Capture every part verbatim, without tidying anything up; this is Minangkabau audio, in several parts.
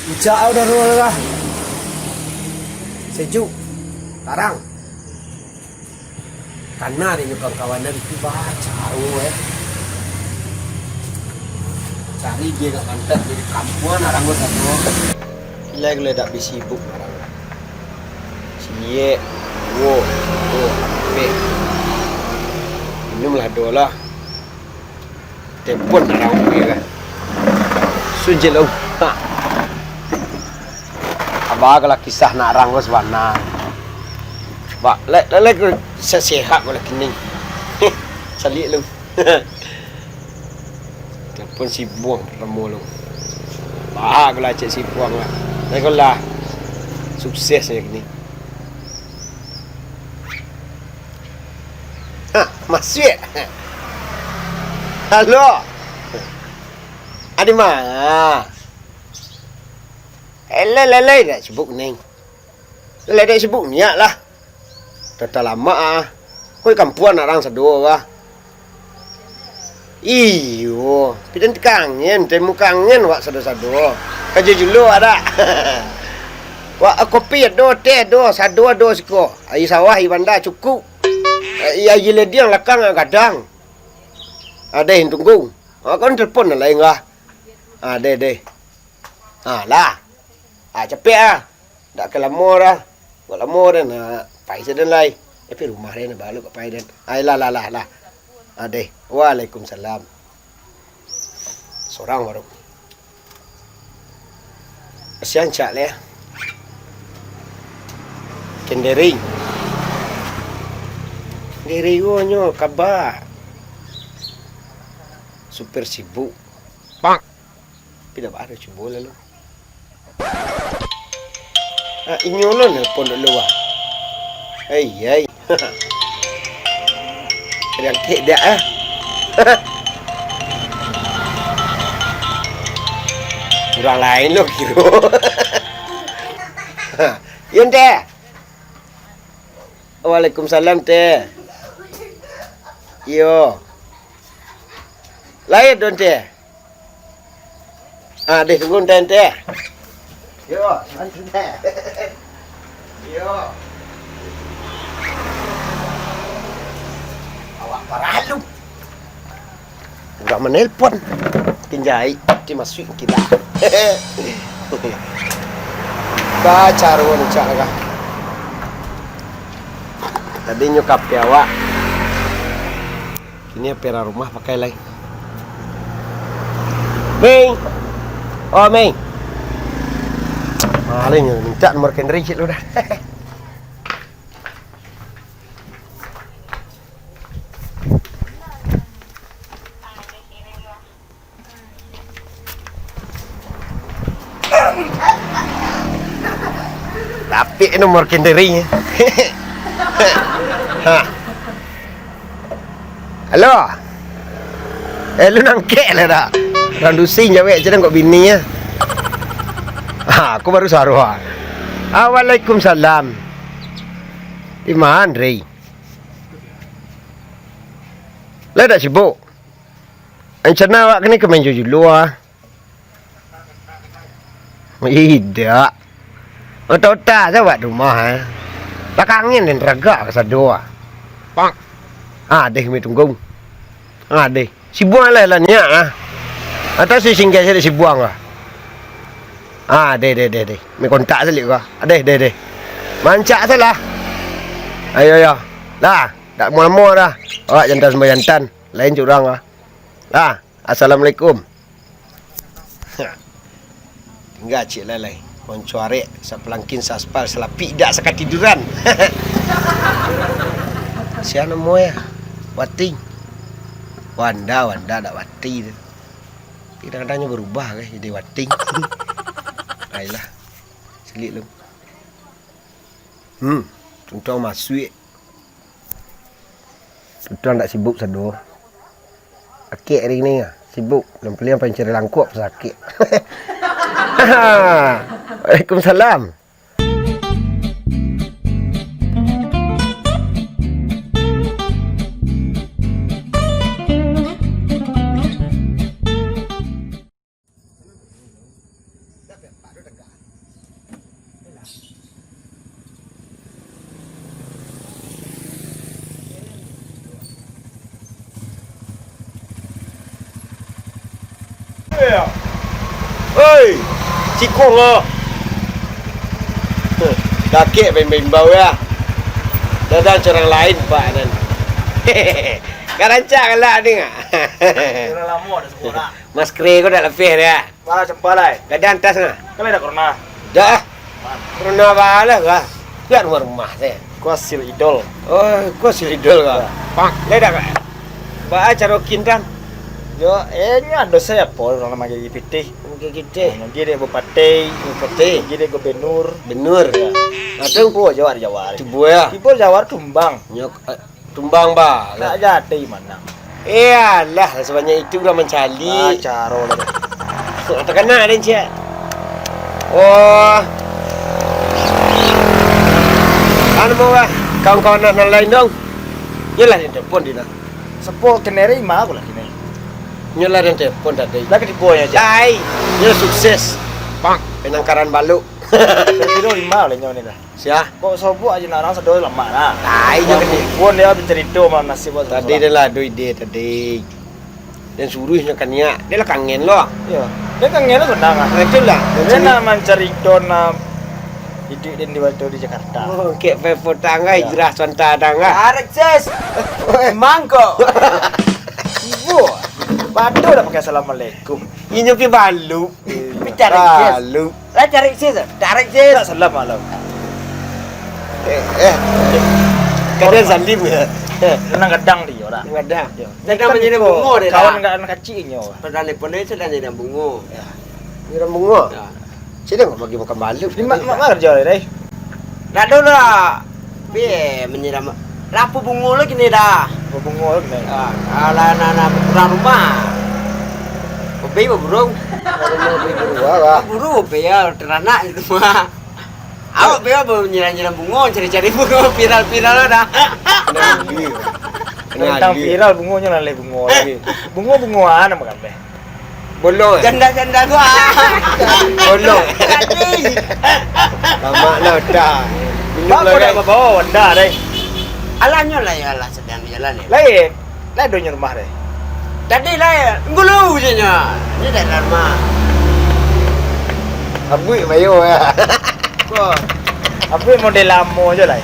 Puncak udaro lah. Sejuk. Tarang. Kana dek nyo kawan-kawan dari tu baca, eh. Cari dia nak mantap jadi kampuan orang ko satu. Lai gulai dak bisibuk orang. Ciek, duo, duo, ampek. Minumlah doh lah. Telepon urang wi kan. Sunjil lo. Ha. Aba kalau kisah nak rang ko sabana. Bak, lek, lek, lek, sehat ko lek kini. Salik lo. Telepon si Buang pertamo lo. Bah, kalau cek si Buang lah. Lek ko lah. Sukses ya kini. Ha, masuak. Halo. Adi ma? Eh, lai, lai, lai, dak sibuk, Neng. Lai, dak sibuk niak lah. Tata lamak ah. Koi kampuan nak rang sado ah. Iyo, pidan kangen, temu kangen wak sado-sado. Kajo julo ada. Wak kopi ado, teh ado, sado ado siko. Aia sawah, aia banda, cukuik. Aia, aia lediang lakang gadang. Ah, deh, tunggu. Ah, kan telepon lah lain kah? Ah, deh, deh. Ah, lah. Ah, capek ah. Dak ka lamo dah. Buat lamo dah nak pai sadan lai. Tapi rumah dia nak balu ka pai dan. Ai lah, lah, lah, lah. Ah, deh. Waalaikumsalam. Sorang baru. Kasian cak leh. Kendering. Kendering nyo kaba. Super sibuk. Pak. Tapi dak baa, cubo lalu. Ah, inyo lo nelpon dulu ah. Ai, ai. Diangkek dak ah. Urang lain lo kiro. Iyo, Teh. Waalaikumsalam, Teh. Iyo. Lai don, Teh. Ah, deh, tunggu, Teh, Teh. Yo, santai, Teh. Yo. Awak paralu. Urang manelpon. Makin jahek, dimasuik kita. Baca ruang cak lah. Tadi nyo kape awak. Kini aperan rumah pakai lai. Mei. Oh, Mei. Maling, mintak nomor kendri cik lu dah. Dapek nomor kenderinyo. Ha. Halo. Eh, lu nangkek lah dah. Randusi jawek je kok bini ya. Ha, aku baru saruah. Ah, waalaikumsalam. Di mana, Rey? Lah dak sibuk? Rencana awak kini ka main jo julo ah. Idak. Ota-ota saja awak di rumah eh. Lah kangen den ragak ka sado ah. Pak. Ah, deh mi tunggu. Ah, deh. Sibuang lah lah niak ah. Atau si singgah saja sibuang ah. Ah, deh, deh, deh, deh. Mi kontak salik ka. Ah, deh, deh, deh. Mancak salah. Ayo, ayo. Lah, dak lamo-lamo dah. Awak jantan sambah jantan. Lain curang ah. Lah. Assalamualaikum. Tingga ciek lalai. Moncuarek, sapalangkin, saspal, salapik, dak sakatiduran. Sia namo ya? Wating. Wanda, Wanda, dak Wati tu. Tapi kadang-kadang nyo barubah kah jadi Wating. Ailah. Selik lu. Hmm, untuang masuik. Tutuang dak sibuk sado. Akek hari ni ah, sibuk. Nan paliang pancari langkuak pasakik. Waalaikumsalam. Hei, siko lah. Dakek baimbau-imbau ya. Dadang curang lain, Pak, nan. Ka rancak galak ni, ah. Urang lamo dak sabuik, nak. Maskara ko dak lapeh dah. Wah, cempa lai. Gadang tas nah. Kan lai dak corona. Dah. Man. Corona balah kah? Lihat rumah-rumah teh. Ko hasil idol. Oh, ko hasil idol kah? Pak. Lai dak kah? Ba caro kin kan? Yo, eh, nyo ado siapo urang nan manggigi pitih. Manggigi pitih. Manggigi dek bupati. Bupati. Manggigi dek gubernur. Benur. Ya. Nah, tu. Tibo Jawar, Jawar. Tibo ya. Tibo Jawar tumbang. Nyo, eh, Tumbang, ba. Nak jadi manang. Iyalah, sabanyak itu urang mancaliak. Ah, caro lah tu. Nak takana den, ciek. Oh. Anu, ba, kawan-kawan nan lain dong. Nyo lah den telepon dek nah. Sepo keneri ma aku lah kini. Nyo lah den telepon tadi. Lah ketibo nyo, ciek. Ai, nyo sukses. Bang, penangkaran baluk. Kiro lima lah nyo ni lah. Sia? Kok sobok aja nak urang sado lamak nah. Tai nyo kini. Pun dia bercerita malam nasib buat tadi. Dia lah ado ide tadi. Dan suruh nyo kaniak. Dia lah kangen lo. Iya. Dia kangen lo senang ah. Nah, itulah. Dia nak mencari dona hidup dan di waktu di Jakarta. Oh, kek pe potang ah, hijrah sonta dang ah. Tarik sis. Mangkok. Ibu. Padu dah pakai assalamualaikum. Inyo pi balu. Pi tarik sis. Balu. Lah, tarik sis, tarik sis. Tak salam malam. Eh, eh. Kadang Salim ya. Eh, nang gadang dia orang. Gadang. Ya. Gadang kan manyiram bungo dia kawan dah. Kawan kacik inyo. Padahal dia pun dia sedang nyiram bungo. Ya. Nyiram bungo? Ya. Sini nggak bagi makan balut. Di mak, mak kerja dia, dai? Dak ada lah. Pi manyiram. Lah, apo bungo lo kini dah? Apo bungo lo kini? Ah, alah, anak-anak urang rumah. Obi baburung. Baburung, obi baburung, ah. Baburung obi ya, taranak di rumah. Awak bia baru nyiram-nyiram bungo, cari-cari bungo viral-viral dah. Nah, iya. Tentang viral bungonyo lah, leh bungo lagi. Bungo-bungoan apo kan, beh? Bolong, eh? Janda-janda gua. Bolong. Tadi. Lamak lah, dah. Minum lah, dah. Bawa, bawa, dah, deh. Alanyo lah, ya lah, sedang di jalan, ya. Lain. Lah, donyo rumah, deh. Tadi lah, ya. Ngulu je nyo. Ini dah lama. Abuik mayo, ya. Kok? Abuik model lamo je lah.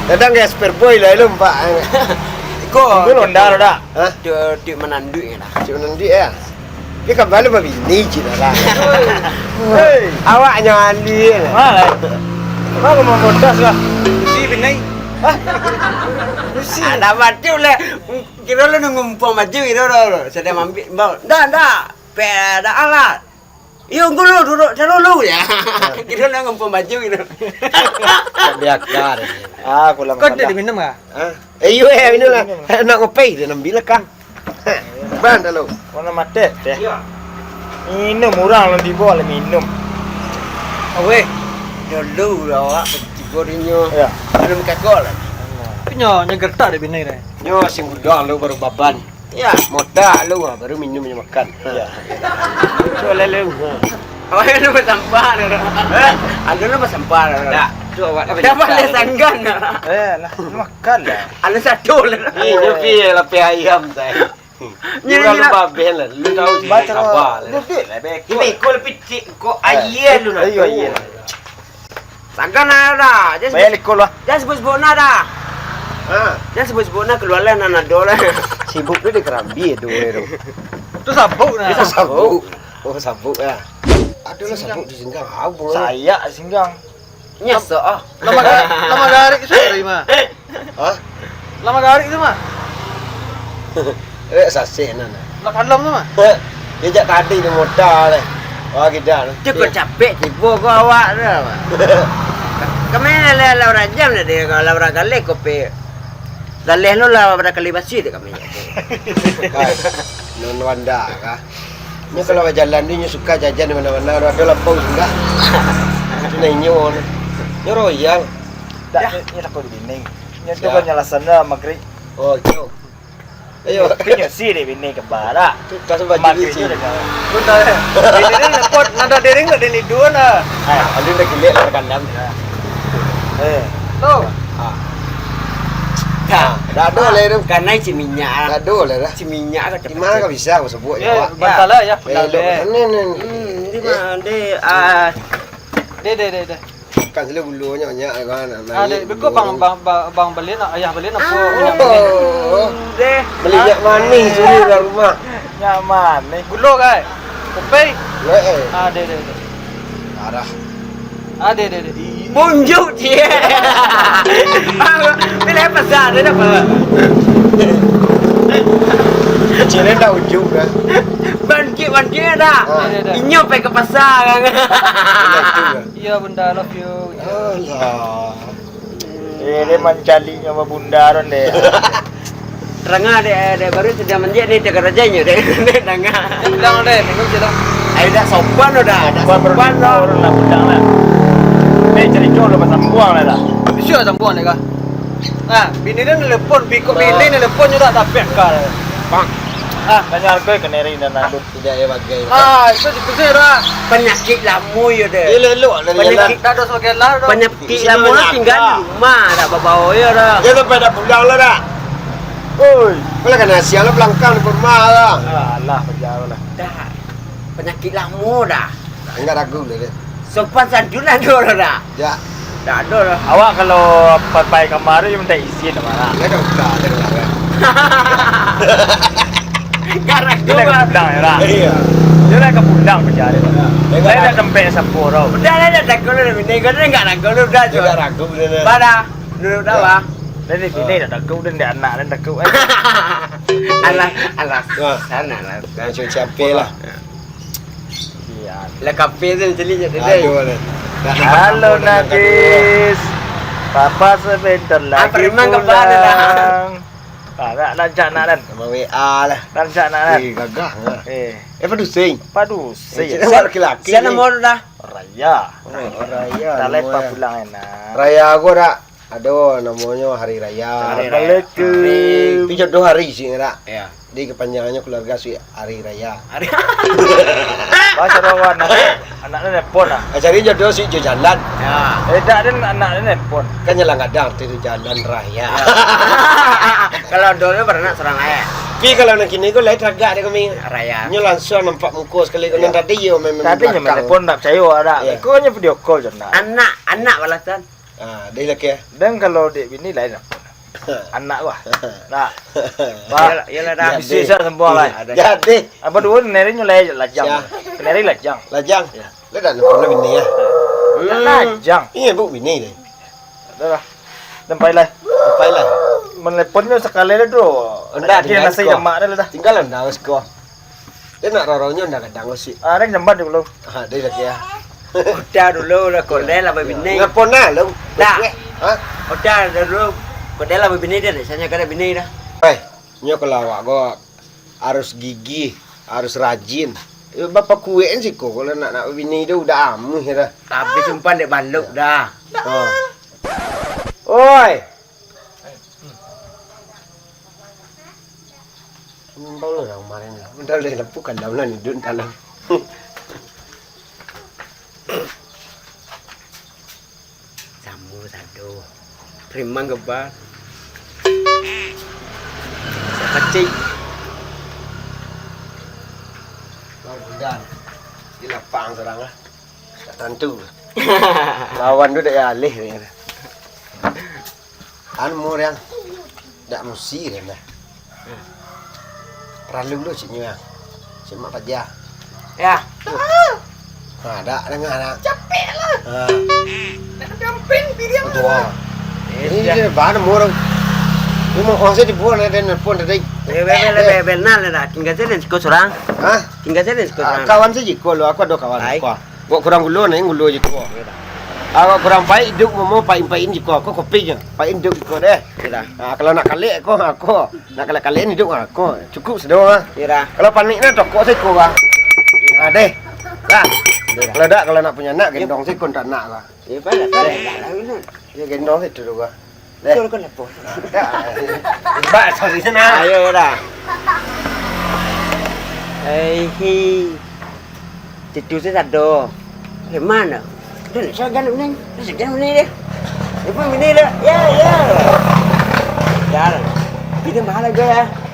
Kadang ke spare boy lah, lu, Pak. Kok? Ngulu onda lo dah. Hah? Duit, duit mananduik lah. Duit mananduik, ya? Dia kan baru babini je dah lah. Hei. Awak nyawa ni lah. Malah. Kau mau bodas lah. Si binai. Hah? Si. Alah, batuk lah. Kiro lu nunggu mumpuang baju kiro lu. Sadang mambik, bau. Ndak, ndak. Pe, ndak alat. Iyo, ngulu duduk dulu ya. Kiro lu nunggu mumpuang baju kiro. Tak biakar. Ah, aku lah. Kau makan tak dah. Diminum kah? Hah? Eh, iyo, eh, minum lah. Minum. Nak ngopi dia, ambil lah, Kang. Ban dah lu. Warna mata teh. Iya. Minum urang lah tibo lah minum. Aweh. Dulu lah awak tibo dinyo. Iya. Belum kagok lah. Nyo, nyo gertak dek bini deh. Nyo sing gudang lu baru baban. Iya. Motak lu ah, baru minum nyo makan. Iya. Cuba lah lu. Awak lu basampah lu. Eh? Anu lu basampah lu. Tak. Tu awak lah. Dah balik sanggan. Eh, lah, lu makan lah. Anu satu lah. Inyo pi lapeh ayam tadi. Nyeri, nyeri. Urang lu babeh lah, lu tahu sih, sabar lah. Duduk lah, beko. Beko lah pitik kok, aia lu nak. Aia, aia. Sagan lah dah. Bayar liko lah. Jangan sebut-sebut nah dah. Ha. Jangan sebut-sebut nah, keluar lah nan ado lah. Sibuk tu dia kerambia tu, eh, tu. Tu sabuk nah. Itu sabuk. Oh, sabuk ya. Ada lah sabuk di singgang. Sayak singgang. Nyasok ah. Lama garik, lama garik sudah, Ima. Hah? Lama garik tu mah. Eh, sasih nan. Nak kalam tu mah. Dia jak tadi tu modal deh. Wah, gila tu. Cukup capek tibo ko awak tu, mah. Kami lah, lah urang jam dah dia, kalau urang galeh kopi. Galeh lo lah pada kali basi tu kami. Hai, non Wanda kah? Nyo kalau bajalan tu, nyo suka jajan di mana-mana, ado lapau singgah. Itu nah inyo tu. Nyo royal. Dak, nyo, nyo takut dinding. Nyo tu kan nyalasan dah maghrib. Oh, itu. Ayo. Tapi nyo si dek bini kembar dah. Tu kasih baju maghrib tu. Bini ni dapat nada dering tak diliduan dah. Eh, alun dah gilek lah kandang. Eh. Tu. Ah. Dah. Dah ado lai tu. Kanai cik minyak. Dah ado lai dah. Cik minyak lah. Di ma ka bisa aku sabuik awak? Bantalah yo. Eh, dok sana ni. Hmm, di ma, di, ah. Deh, deh, deh, deh. Kan selalu gulonyo banyak kan. Ah, deh, beko bang, bang, bang, bang bali nak, ayah bali nak. Oh. Deh. Bali minyak manih sini dalam rumah. Minyak manih. Gulo kai. Kopi. Eh, eh. Ah, deh, deh, deh. Arah. Ade, ade, ade. Munjuk, cie. Pilih pasar, ado apo? Cile ndak ujuk, kan? Bangkit, bangkit dah. Ah. Ade, ade. Inyo pai ka pasar, kan? Ndak ujuk, kan? Iyo, Bunda, love you. Alah. Eh, dia mancaliaknyo babunda tu, deh. Rangah dek, dek baru sajo mandiak ni, tengah raja inyo dek, dek rangah. Pulang deh, tengok je lah. Ai, dak sopan lo dah, dak sopan lo. Urang lah pulang lah. Eh, carito lo basambuang lah dah. Bisa sambuang dek kah? Nah, bini dia nelpon, biko bini nelpon je dah, tapi akal. Bang. Ah, tanya harga keneri dan nandut. Tidak ya bagai. Ah, itu itu sih dah. Panyakik lamo yo deh. Elok-elok lah. Panyakik dah dosa gelar dah. Panyakik lamo lah tinggal di rumah, dak babawa yo dah. Dia sampai dak pulang lah dah. Oi, kau lah kena siang lah, belangkang di rumah lah. Alah, pajau lah. Dah. Panyakik lamo dah. Enggak ragu lah dia. Sopan santun ado lah dah. Ya. Dak ado lah. Awak kalau papai kamari minta izin sama lah. Dia dah buka, dia dah larang. Enggak ragu lah. Dia dah pulang ya lah. Iya. Dia dah ke pulang macam ni. Saya dah tempat siapa tau. Udah lah, dah takut lah, bini kau dah enggak ragu lah, udah. Dia enggak ragu dia dah. Pada. Duduk dah, Bang. Dah ni bini dah takut, dah ni anak dah takut, eh. Alah, alah. Wah. Sana lah. Dah cuci api lah. Iya. Lah kafe tu cili je tadi. Aduh, aduh. Halo, Nadis. Papa sebentar lagi pulang. Apa memang kemana dah? Ah, nak, nak cak nak, Dan. Sama W A lah. Nak cak nak, Dan. Eh, gagah lah. Eh. Eh, padusing. Padusing. Eh, cik, nama laki-laki ni. Siapa nama orang dah? Raya. Oh, Raya. Dah lepas pulang enak. Raya aku dah. Aduh, namonyo Hari Raya. Hari Raya. Assalamualaikum. Tapi jodoh hari sih, ngerak. Iya. Di kepanjangannya keluarga sih Hari Raya. Hari. Bahasa Rawan, anak, anak ni nelpon lah. Ah, cari jodoh sih jo jalan. Ya. Eh, dak, dia anak ni nelpon. Kan jalan gadang tu jalan raya. Ya. Kalau dulu beranak seorang ayah. Tapi kalau nak kini ko lain tagak dek kami. Raya. Nyo langsung nampak muka sekali. Iya. Kalau tadi yo memang tadi nyo belakang. Telepon dak percaya dak. Iya. Ko nyo video call je nak. Anak, anak balasan. Ah, deh laki, eh. Dan kalau dek bini lain lah. Anak wah. Nah. Bah. Iyalah, iyalah dah. Bisi sak semua lah. Jadi. Apa dua neri nyo lai lajang. Siap. Neri lajang. Lajang. Ya. Lah dah nelpon lah bini ya. Dah lajang. Iya, bu bini deh. Dah lah. Tempai lah. Tempai lah. Meneleponnyo sekali lah tu. Ndak, dia tinggal nasi sekolah. Jamak dah lah dah. Tinggal lah dah sekolah. Dia nak rorongnya ndak gadang sih. Ah, dia jambat dulu. Ah, dia lagi ya. Udah dulu lah, kondel lah babini. Nelpon lah lu. Dah. Hah? Udah dulu. Kondel lah babini dia, biasanya kada bini dah. Eh, nyo kalau awak ko harus gigih, harus rajin. Eh, bapa kuek sih kok kalau nak, nak babini dia udah amuh ya dah. Tapi sumpah dek balok dah. Oh. Oi. Ngimbau lo dah kemarin lah. Udah boleh lampu kan dah lah hidup dalam. Samo sado. Preman gebar. Siapa cik? Bang Budan. Di lapang seorang lah. Tak tantu. Lawan tu dak alih ni. Anu murang. Dak musi dia dah. Paralu lu cik nyo. Cik mak paja. Ya. Ha, dak danga dak. Capek lah. Ha. Nak damping diri aku. Betul. Ini dia bahan murang. Ini mau kongsi di buah ada nelpon tadi. Bel, bel, bel, bel, bel, nah, lah, tinggal sini siko seorang. Hah? Tinggal sini siko seorang. Kawan saja ko lo, aku ada kawan. Hai. Kok kurang gulo, nih gulo je ko. Awak kurang paik, hidup momo paik-paik je ko. Kok kopi je, paik hidup je ko deh. Sudah. Nah, kalau nak kalek ko, aku nak kalek-kalek hidup aku. Cukup sudah lah. Sudah. Kalau panik nah tokok sih ko lah. Ah, deh. Dah. Kalau dak, kalau nak punya anak, gendong sih ko tak nak lah. Ya, banyak. Deh. Ya, gendong sih dulu lah. Deh. Betul kan apa? Dah. Bak, sorry sana. Ayo dah. Eh, hi. Situ sih sado. Di mana? Dah nak sagan ni. Dah sagan ni deh. Dia pun bini dah. Ya, ya. Tapi dia mahal harga ya.